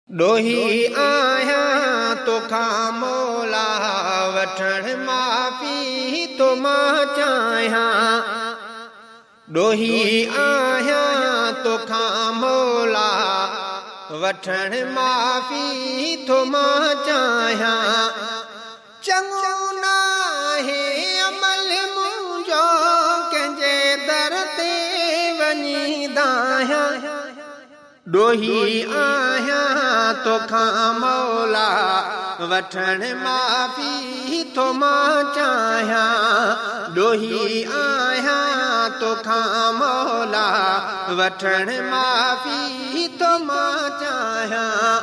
ڏوهي آهيان توکان مولا وٺڻ معافي ٿو مان چاهيان. ڏوهي آهيان توکان مولا وٺڻ معافي ٿو مان چاهيان. چڱو ناهي عمل منهنجو ڪنهن جي در تي وڃي دانهيان. ڏوهي آهيان توکان مولا وٺڻ معافي ٿو مان چاهيان. ڏوهي آهيان توکان مولا وٺڻ معافي ٿو مان چاهيان.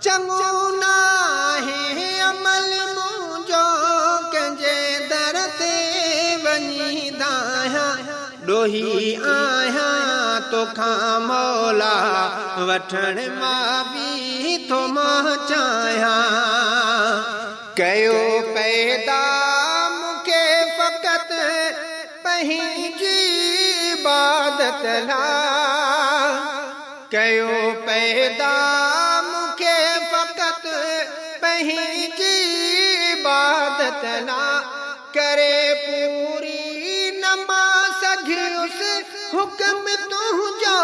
چڱو ناهي عمل منهنجو ڪنهن جي در تي وڃي دانهيان. ڏوهي آهيان توکان مولا وٺڻ معافي ٿو مان چاهيان. ڪيو پيدا مون کي فقط پنهنجي عبادت لاء. ڪيو پيدا مون کي فقط پنهنجي عبادت لاء. ڪري پوري نه مان سگهيس حڪم تنهنجو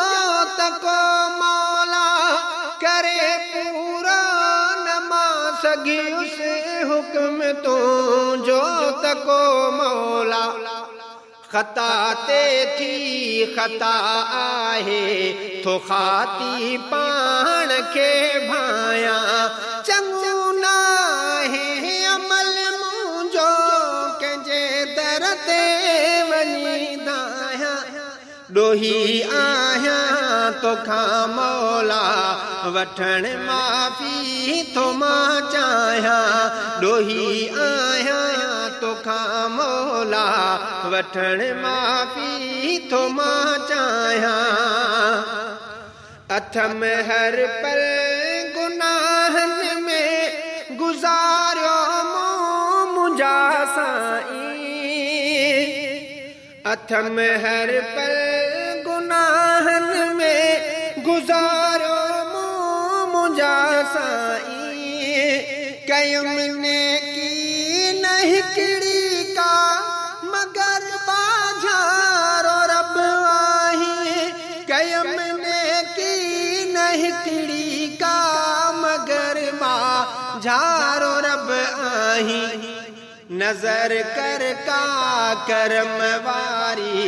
ته ڪو مولا. ڪري پورو نه مان سگهيس حڪم تنهنجو ته ڪو مولا. خطا تي ٿي خطا آهي ٿو خاطي پاڻ کي ڀانيان. چڱو ناهي عمل منهنجو ڪنهن جي در تي وڃي دانهيان. ڏوهي آهيان توکان مولا وٺڻ معافي ٿو مان چاهيان. ڏوهي آهيان توکان مولا وٺڻ معافي ٿو مان چاهيان. اٿم هر پل گناهن ۾ گذاريو مون منهنجا سائين. اٿم هر پل گناهن ۾ گذاريو مون منهنجا سائين. ڪيم نيڪي نه هڪڙي ڪا مگر ٻاجهارو رب آهين. ڪيم نيڪي نه هڪڙي ڪا مگر ٻاجهارو رب آهين. نظر ڪر ڪا ڪرم واري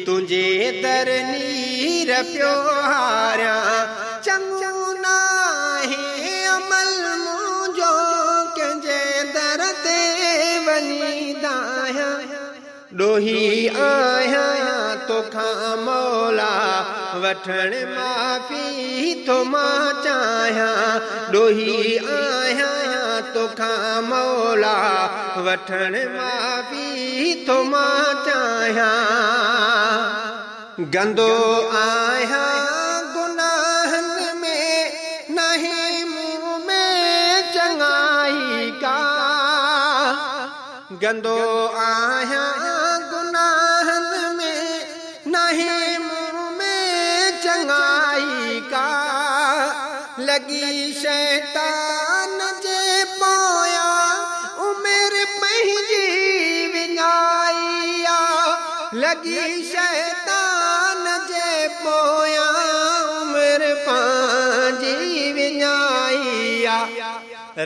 تنهنجي در نير پيو هاريان. چڱو ناهي عمل منهنجو ڪنهن جي در تي وڃي دانهيان. ڏوهي آهيان توکان مولا وٺڻ معافي ٿو مان چاهيان. ڏوهي آهيان توکان مولا وٺڻ معافي ٿو مان چاهيان. گندو آهيان گناهن ۾ ناهي مون ۾ چڱائي ڪا. گندو آهيان گناهن ۾ ناهي مون ۾ چڱائي ڪا. لڳي شيطان جي پويان عمر پنهنجي وڃائي آ. لڳي شيطان جي پويان عمر پنهنجي وڃائي آ.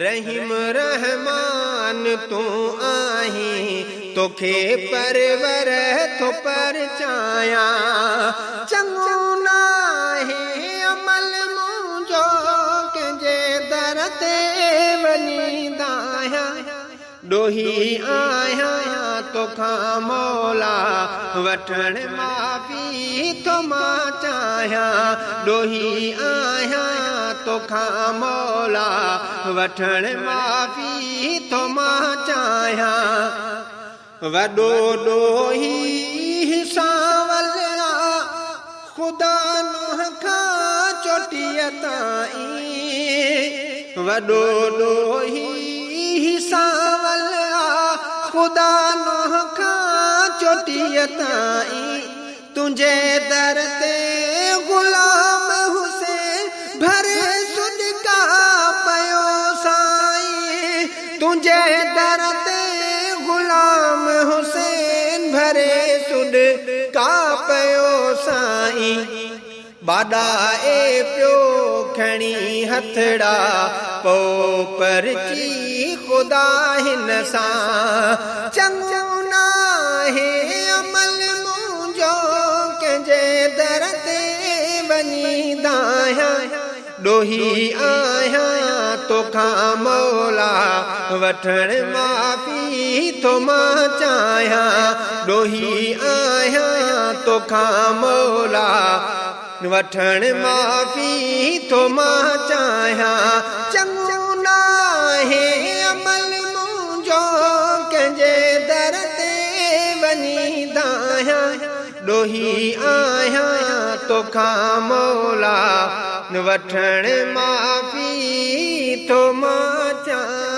رحيم رحمان تون آهين توکي پرور ٿو پرچايان. چڱو ناهي عمل منهنجو ڪنهن جي در تي وڃي دانهيان. ڏوهي آهيان توکان مولا وٺڻ معافي ٿو مان چاهيان. ڏوهي آهيان توکان مولا وٺڻ معافي ٿو مان چاهيان. وڏو ڏوهي سانول آ خدا نوح کان چوٽيءَ تائين. وڏو ڏوهي سانول آ خدا نوح کان چوٽيءَ تائين. تنهنجي در تي غلام حسين ڀري سڏڪا تنهنجي در تي غلام حسين ڀري سڏڪا پيو سائين. ٻاڏائي پيو کڻي هٿڙا پو پرچي خدا هن سان. چڱو ناهي عمل منهنجو، ڪنهن جي در تي وڃي دانهيان. ڏوهي آهيان توکان مولا، وٺڻ معافي ٿو مان چاهيان. ڏوهي آهيان توکان مولا، وٺڻ معافي ٿو مان چاهيان. چڱو ناهي عمل منهنجو، ڪنهن جي در تي وڃي دانهيان. ڏوهي آهيان توکان مولا، وٺڻ معافي ٿو مان چاهيان.